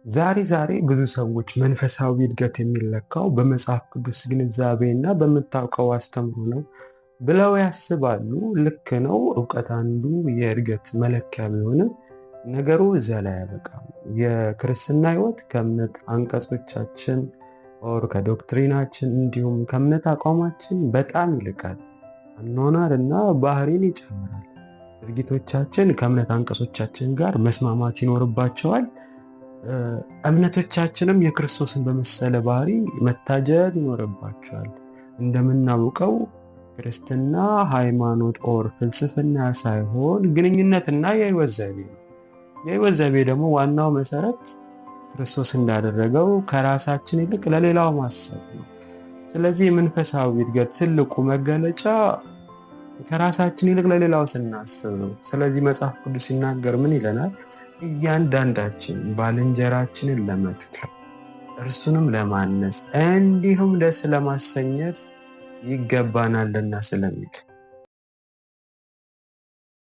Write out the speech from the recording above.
ዛሬ ዛሬ ብዙ ሰዎች መንፈሳዊ እድገት የሚለካው በመጽሐፍ ቅዱስ ግንዛቤ እና በምታውቀው አስተምሮ ነው ብለው ያስባሉ። ልክ ነው። እውቀት አንዱ የእድገት መለኪያ ቢሆንም ነገሩ እዚያ ላይ አያበቃም። የክርስትና ሕይወት ከእምነት አንቀጾቻችን or ከ doctrine ኣችን እንዲሁም ከእምነት አቋማችን በጣም ይልቃል። አኗኗር እና ባህሪን ይጨምራል። ድርጊቶቻችን ከእምነት አንቀጾቻችን ጋር መስማማት ይኖርባቸዋል። እምነቶቻችንም የክርስቶስን በመሰለ ባህሪ መታጀብ ይኖርባቸዋል። እንደምናውቀው ክርስትና ሃይማኖት or ፍልስፍና ሳይሆን ግንኙነትና የህይወት ዘይቤ ነው። የህይወት ዘይቤ ደግሞ ዋናው መሰረት ክርስቶስ እንዳደረገው ከራሳችን ይልቅ ለሌላው ማሰብ ነው። ስለዚህ የመንፈሳዊ እድገት ትልቁ መገለጫ ከራሳችን ይልቅ ለሌላው ስናስብ ነው። ስለዚህ መጽሐፍ ቅዱስ ሲናገር ምን ይለናል? እያንዳንዳችን ባልንጀራችንን ለመጥቀም እርሱንም ለማነጽ እንዲሁም ደስ ለማሰኘት ይገባናልና ስለሚል